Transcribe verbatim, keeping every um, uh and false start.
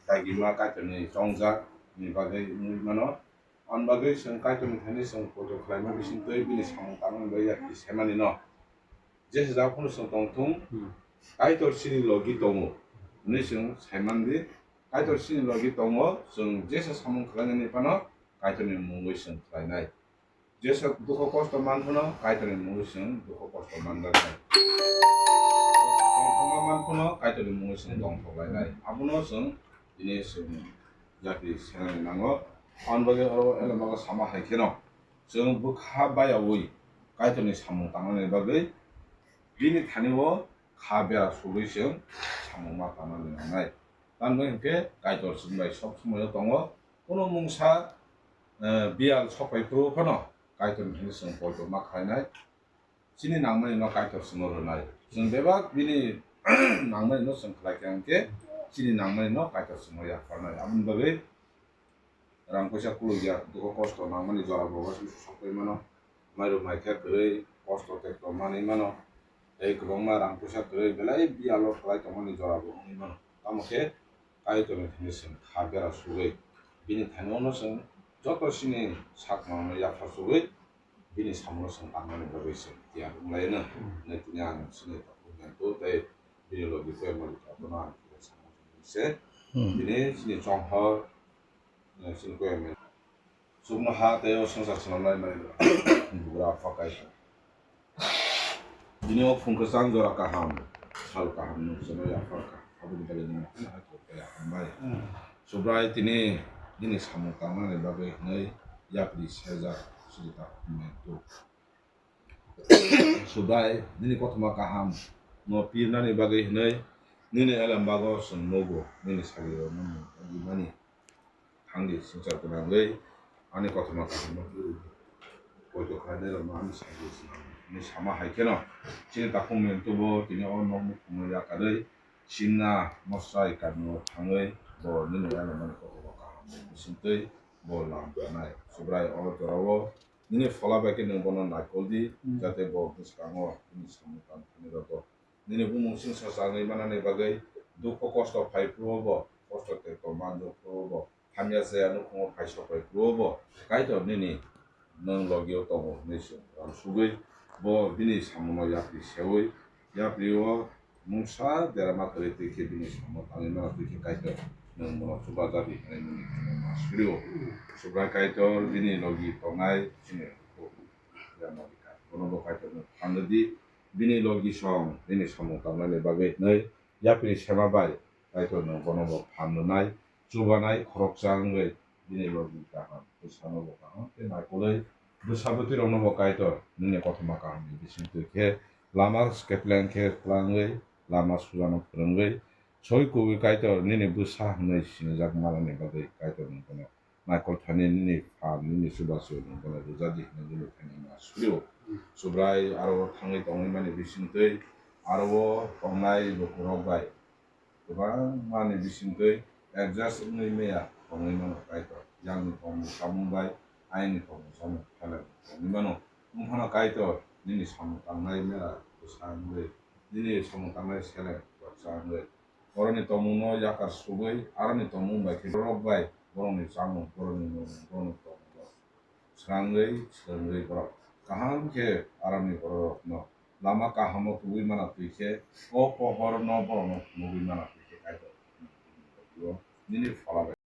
dagima Kaitorni chongjak ni bagwi wngwi mano. Ani bagwi chwng Kaitorni thani chwng poito khlaima bisingtwi bini samung tangmani bagwi yakni semani no. Jesa jaga phano chwng tong thung, Kaitor chini logi tongo hwnwi chwng saimandi. Kaitor chini logi tongo, chwng jesa samung khlainani phano Kaitorni mungwi chwng khlainai. Jesa dukho kosto man phano Kaitorni mungwi chwng dukho kosto manjaknai. Tongthokma man phano Kaitorni mungwi chwng tongthok lainai. Abono chwng tini chwng jati senani nango. Aboni bagwi oro elemago sama hai kheno chwng bwkha bayaui Kaitorni samung tangnani bagwi bini thani o kha bera sugwi chwng samung ma tangnani nangnai. Tamni hwnkhe Kaitor chwng bai sob somoyo tongo. Kuno mungsa, eh, biyal sokphai phuru phano Kaitorni thani chwng poito ma khlainai. Chini nangmani no Kaitor chwngno rwnai. Chwng bebak bini nangmani no chwng khlai kha hwnkhe chini nangmani no Kaitor chwngno yapharnai. Aboni bagwi rang puisa kuluk ya, dukho kosto nangmani jora bo waisa sokphai mano. Mairum maikha kwrwi kosto tei tongmani mano. Tei kwbangma rang puisa kwrwi belai biyalo kwlai tongmani jora bo wngwi mano. Tamo khe Kaitorni thani chwng kha bera sugwi bini thani ono chwng joto chini sakmano yaphar sugwi bini samungo chwng tangmani bagwi chwng tiyar wnglaino. Hwnwi tini ang chini takhuk Mentu tei bini logi khe Malik Ratono ang khe samung se Hmm. Tini chini chonghor, eh, chini khe Mentu. Chuknoha tei o swngchar swnamnai mai bugra phakai. Bini o phung kwchang jora kaham, sal kaham nung chwngno yaphar kha. Aboni bagwi nini hambai. Subrai tini nini samung tangmani bagwi hwnwi yapri sejak sujita hwnwi tu. Subrai nini kothoma kaham no pirnani bagwi hwnwi nini elembago chwng nugo, nini sagrirokno nini bagwi mani. Thangdi swngchar gwnangwi ani kothoma kaham no poito khlainai rokno ani sadi swnam hinwi sama hai kheno chini takhuk Mentu bo tini o nok nukhungno yakarwi Chimna Mosrai kamio thangwi bo nini ano mani kothoma kaham ni bisingtwi bo lam khanai. Subrai o jorao nini phola bai khe nwng bono naikol di, hmm, jate bo bwskango nini samung tang thani rwgo. Nini bumung singsa changwi manani bagwi dukho kosto phai phuru bo, kosto tei tongma nukphuru bo, hamya chaya nukhungo phai sok phai phuru bo, Kaitor nini nwng logio tongo hwnwi chwng uansugwi bo bini samungno yapri seui, yapri o mungsa derama kwrwi twi khe bini samung tangwi mano twi khe Kaitor nwng bono chubajabi hwnwi nini thani ma surio. Subrai Kaitor bini logi tongnai chini Bono bo Kaitor nwng phan rwdi, bini logi song nini samung tangnani bagwi hwnwi yapri sema bai Kaitor nwng bono bo phan rwnai, chubanai khoroksa wngwi bini logi kaham bwsano bo kaham khe naikolwi bwsa bwtwirokno bo Kaitor nini kothoma kahamni bisingtwi khe lama kepleng khe twlangwi lama sujano phwrwngwi soi kubui Kaitor nini bwsa hwnwi sinijak manani bagwi Kaitor nwng bono naikol thani nini phan, nini chubachu nwng bono rwjadi hwnwi nini thani ma surio. Subrai aro o thangwi tongwi mani bisingtwi aro o tongnai lukurok bai kwbangmani bisingtwi adjust wngwi maya tongwi mano Kaitor. Yakni tongmung chamung bai ayni tongmung chamung pheleng tongwi mano. Wngphano Kaitor nini samung tangnai mera bwsa wngwi, nini samung tangnai seleng bwsa wngwi, borokni tongmungno yakar sugwi, aroni tongmung bai khe borok bai borokni chamung, borokni nwng, borokni tongmungno swrangwi, swrwngwi borok kaham khe aroni bororokno lama kahamo tubui mana twi khe, o pohorno borokno phunugwi mana twi khe Kaitor nini phola bai.